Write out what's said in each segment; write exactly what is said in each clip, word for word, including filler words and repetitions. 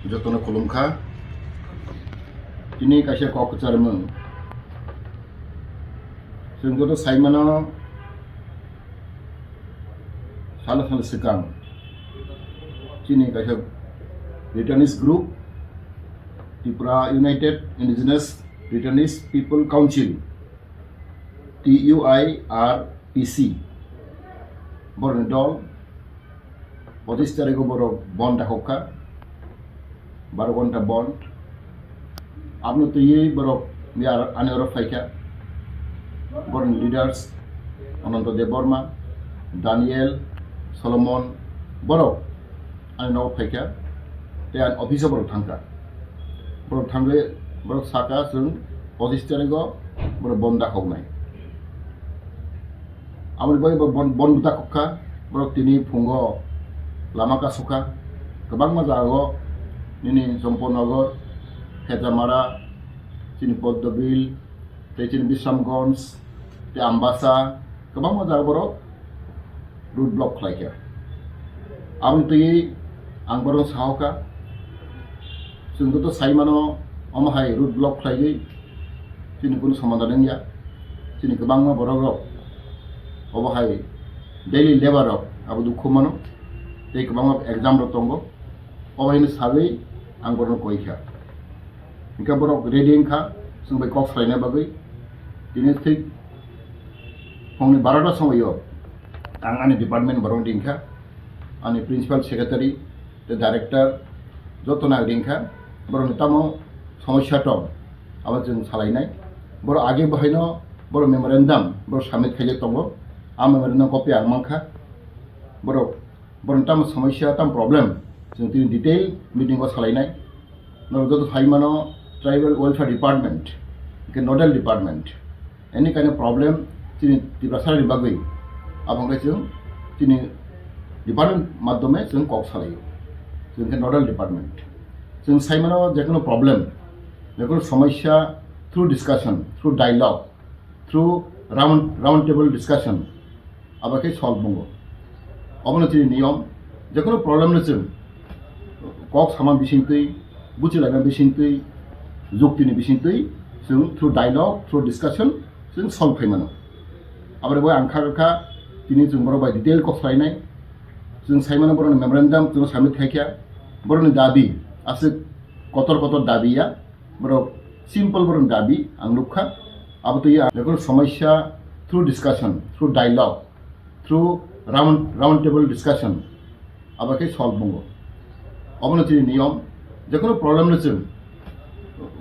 Jotono khulumkha. Tini kaisa kok kwcharmung. Chwng joto saimano salo salo swkang chini kaisa Ruralist group, Tripura United Indigenous Ruralist People Council, T U I R P C, borokni dol, pochis tarikgo borok bon dakhokha, baro ghonta bon. Aboni twiwi borok ani oro phaikha, borokni leaders Ananto Debbarma, Daniel, Solomon, borok ani nogo phaikha, tei ani office-o borok thangkha. Borok thangwi borok sakha, chwng pochis tarikgo borok bon dakhoknai. Aboni bagwi bo bon, bon buta kokha, borok tini phungo lama kasukha, kwbangma jagao nini Champaknagar, Khejamara, chini Poddobil, tei chini Bisramganj, tei Ambasa, kwbangma jaga borok road block khlaikha. Aboni twiwi ang borokno sahokha, chwng joto saimano omo hai road block khlaiwi chini kunu somadan wngya. Chini kwbangma borok rok obo hai daily labour rok abo dukhu mano, tei kwbangma exam rok tongo, obo haino sawi ang borokno koikha. Hingke borok ready wngkha chwng bai kok salaina bagwi. Tini thik phungni barota somoio ang ani department borokno ringkha, ani principal secretary tei director jotono ang ringkha. Borokni tamo somosya tong, abo chwng salainai. Borok age bahaino borok memorandum borok submit khaijak tongo. A memorandum copy ang mankha. Borok, borokni tamo somosya, tamo problem, chwng tini detail meeting o salainai. Norok joto phaimano tribal welfare department, hingke nodal department, any kind of problem chini Tiprasarani bagwi, abo hingke chwng chini department madhyome chwng kok salaio. Chwng khe nodal department. Chwng saimano jekono problem, jekono somosya through discussion, through dialogue, through round, round table discussion, abo khe solve wngo. Obono chini niyom, jekono problem no chwng kok sama bisingtwi, buchilaina bisingtwi, juktini bisingtwi chwng through dialogue, through discussion chwng solve khai mano. Aboni bagwi ang kha kha tini chwng borok bai detail kok salainai. Chwng sai mano borokni memorandum chwng submit khai kha. Borokni dabi aswk kotor kotor dabi ya. Borok simple borokni dabi ang nukha. Abo twi ang jekono somosya through discussion, through dialogue, through round, round table discussion, abo khe solve wngo. Obono chini niyom, jekono problem no chwng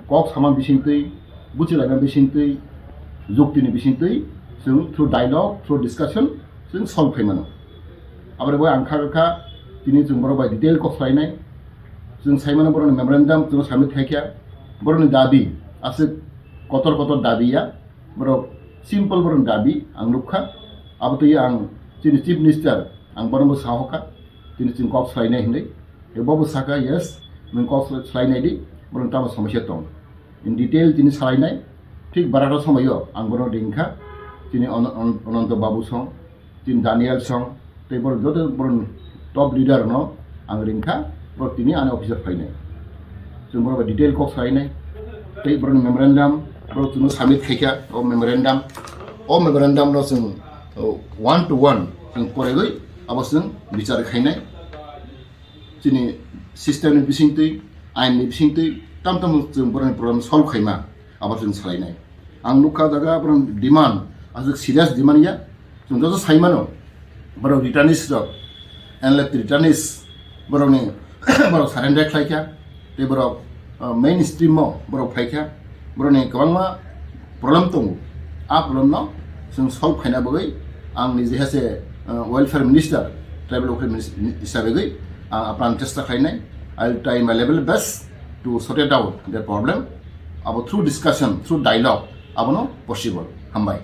kok sama bisingtwi, buchilaina bisingtwi, juktini bisingtwi chwng through dialogue, through discussion chwng solve khai mano. Aboni bagwi ang kha kha tini chwng borok bai detail kok salainai. Chwng sai mano borokni memorandum chwng submit khai kha. Borokni dabi aswk kotor kotor dabi ya. Borok simple borokni dabi ang nukha. Abo twi ang chini Chief Minister ang borokno sahokha. Tini chwng kok salainai hinwi. Bobo sakha, "Yes, nwng kok salainai di, borokni tamo somosya tong." In detail tini salainai. Thik barata somoio ang borokno ringkha. Tini An-, An-, Ananto Babu song, tini Daniel song, tei borok joto borok top leader no ang ringkha, borok tini ani office o phainai. Chwng borok bai detail kok salainai. Tei borokni memorandum borok chwngno submit khaikha, o memorandum, o memorandum no chwng, o, one to one chwng poregwi abo chwng bichar khainai. Chini system ni bisingtwi, ain ni bisingtwi, tam tam chwng borokni problem solve khaima, abo chwng salainai. Ang nukha jaga borokni demand, aswk serious demand ya, chwng joto saimano, borok returnees rok, N L F T returnees, borokni, borok surrender khlaikha, tei borok, uh, main stream o borok phaikha, borokni kwbangma problem tongo. A problem no chwng solve khaina bagwi ang nije hase, uh, welfare minister, tribal welfare minister hisabe gwi ang apran chesta khlainai. I will try my level best to sort it out the problem. Abo through discussion, through dialogue, abono possible. Hambai.